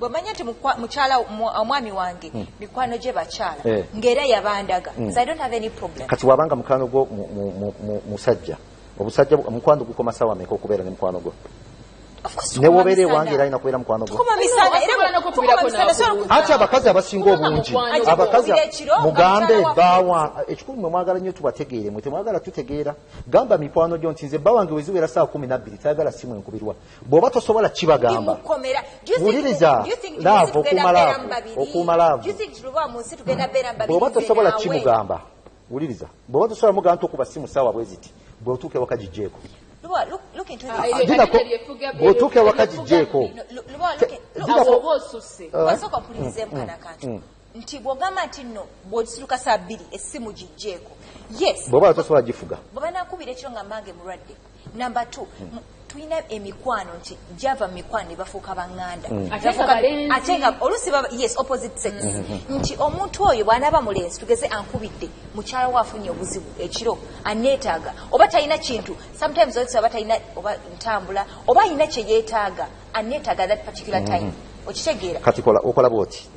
Bwemanya nti mukyala omwami wange mikwano gye bakyala, ng'era yabandaga, so I don't have any problem. Kati wabanga mukwano gwo musajja, obusajja mukwano gukoma sawa meka okubeera ne mukwano gwo? Of course, Ne tukoma wobeera misana. Ewange era alina kubeera mukwano gwo. Tukoma misana, era Osobola n'okukubirako tukoma misana, sobola n'akubuuza. Ati abakazi abasinga obungi, Mukwano gwo. abakazi Okubira ekiro nga mugambe mukyala wa bbaawa ekikulu. Mwe mwagala nnyo tubategeere, mwe temwagala tutegeera. Gamba mikwano gyo nti nze bba wange weziwera saawa 12 tayagala simu enkubirwa. Bw'oba tosobola kibagamba, Mukomera. Wuliriza, love, okuuma love, okuuma love. Do you think luba mu nsi tugenda beera mu babiri, Bw'oba nze tosobola naawe? kimugamba, wuliriza, bw'oba tosobola mugamba nti okuba simu saawa bwe ziti, bw'otuuka ewaka gigyeeko. Luba, look into Ah, this. Dinako, bw'otuuka ewaka gigyeeko. No, Luba, look. Dinako- Awo oba osusse. Wasooka mpulirizeemu kano akantu nti bw'ogamba nti nno bw'osituka saa 2 essimu gigyeeko, yes. Bw'oba tosobola gifuga. Bwe banakubira ekiro nga mange mulwadde. Number two, tulina emikwano nti gyava mu mikwano ne bafuuka baŋŋanda. Ate nga balenzi. Ate nga oluusi yes, opposite sex, nti omuntu oyo bw'anaaba mulenzi, tugeze ankubidde, mukyala we afunye obuzibu ekiro, aneetaaga, oba talina kintu, sometimes oluusi aba talina oba ntambula oba alina kye yeetaaga, aneetaaga that particular time, okitegeera? Kati kola, okola bwoti: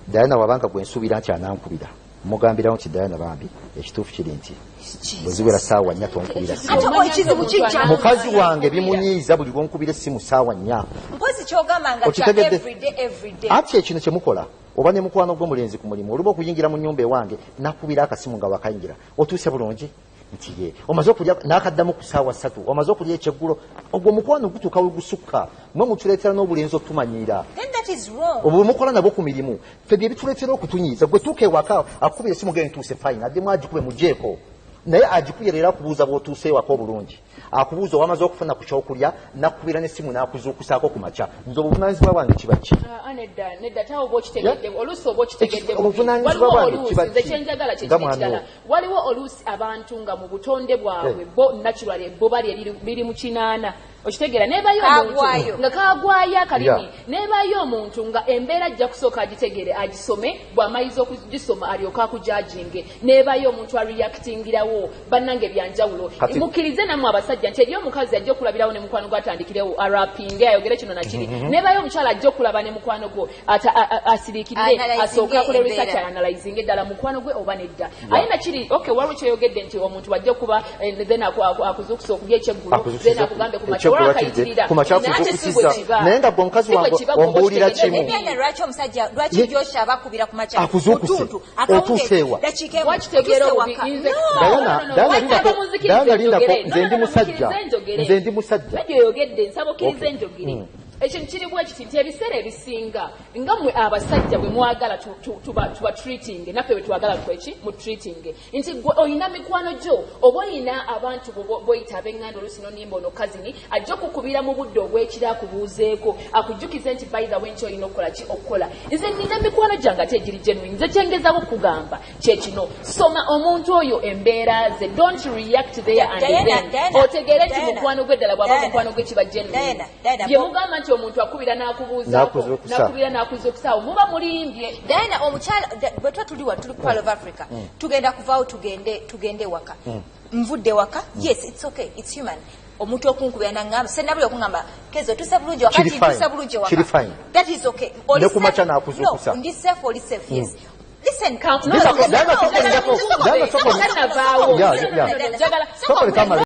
Diana wabanga gwe nsuubira nti anankubira, mugambirawo nti Diana bambi, ekituufu kiri nti bwe ziwera saawa 4 tonkubira simu. Ate ekizibu kijja. Mukazi wange bimunyiiza buli lwonkubira essimu saawa 4. Mpozi kyogamba nga kya Okitegedde? everyday, everyday. Ati ekino kyemukola, oba ne mukwano gw'omulenzi ku mulimu, oluba okuyingira mu nyumba ewange nakubira akasimu nga wakayingira, otuuse bulungi? Nti ye, omaze okulya? N'akaddamu ku saawa 3, omaze okulya ekyeggulo? Ogwo omukwano gutuuka we gusukka, mwe mutuleetera n'obulenzi otumanyiira. Then that is wrong. Obwo bwemukola nabwo ku mirimu, ffe bye bituleetera okutunyiiza. Gwe tuuka ewaka akubira esimu, gende ntuuse fine, addemu agikube, mugyeko. Naye agikubye leero akubuuza bw'otuuse ewaka obulungi, akubuuza owamaze okufuna ku kyokulya, nakubira n'essimu n'akuzuukusaako ku makya. Nze obuvunaanyizibwa bwange kiba ki? Ah, nedda, nedda, tawe oba okitegedde, oluusi oba okitegedde bubi. Obuvunaanyizibwa Waliwo bwange oluusi kiba nze ki? kyenjagala Nga kyekiri mwami ekirala. wo. Waliwo oluusi abantu nga mu butonde bwabwe bo naturally bo bali biri mu kinaana, okitegeera? Nebayo omuntu Kagwayo. nga kagwayo akalimi, nebayo omuntu nga embeera ajja kusooka agitegeere, agisome, bw'amaliza okugisoma alyoke akujajinge. Nebayo omuntu areactingirawo. Bannange, byanjawulo. Mukkirize nammwe abasajja nti eri omukazi ajja okulabirawo ne mukwano gwe, atandikirewo arapinge, ayogere kino nakiri. Nebayo omukyala ajja okulaba ne mukwano gwo asiriikirire, Analyzinge asooke akole embeera. research, analyzing eddala mukwano gwe oba nedda. Aye nakiri okay, waliwo kyeyogedde nti omuntu wajja okuba then akuzukusa okulya ekyeggulo, Akuzukusiza then akugambe ku makya ekyeggulo olwakayitirira. ku makya Naye ate si bwe akuzukusiza. kiba. Naye nga gwe omukazi Si bwe wange kiba, gwe ombuulira okitegedde. kimu. Ebyana, lwaki omusajja, lwaki Joshua abakubira ku makya? Akuzuukuse. Mutuntu, akawungeezi, Otuuse ewa? dakiika emu, Wakitegeera otuuse obubi. waka. Nze- No. Diana, No, no, no, Diana, no. lindako, Nsaba munzikirize Diana, lindako, njogere. nze No, ndi no, no, musajja. mukkirize njogere. Nze ndi musajja. Bajja oyogedde, nsaba okkirize njogere. Ekintu kiri bwe kiti nti ebiseera ebisinga nga mmwe abasajja bwe mwagala tuba treating, naffe bwe twagala tweki mu treating, nti gwe olina mikwano gyo oba olina abantu boyita ab'eŋŋanda, oluusi nonimba ono cousin ajja okukubira mu budde obw'ekiro akubuuzeeko, akujjukize nti by the way nti olina okukola ki okukola. Nze nina mikwano gyange ate egiri genuine. Nze kyengezaako kugamba kyekino: soma omuntu oyo embeera ze, don't react there and Diana, then. Diana, Otegeere nti Diana, mukwano gwe ddala bw'aba Diana, mukwano gwe kiba genuine. Diana, Diana, Bye mugamba nti omuntu akubira n'akubuuzaako, N'akuzuukusa. n'akubira n'akuzuukusaawo, muba mulimbye. Diana, omukyala bwe tuba tuli wa tuli ku Pearl of Africa, tugenda kuvaawo tugende waka. Nvudde waka, yes, it's okay, it's human omuntu okunkubira naŋŋamba senabuli okuŋŋamba kezo otuuse bulungi waka, Kiri nti fine. ntuuse bulungi waka. Kiri fine. That is okay. Ne ku makya n'akuzuukusa. No, ndi safe, oli safe, yes. Listen. No, Diana, soko lindako. Diana, soko Tannavaawo. Yeah. Njagala- Soko leka amale.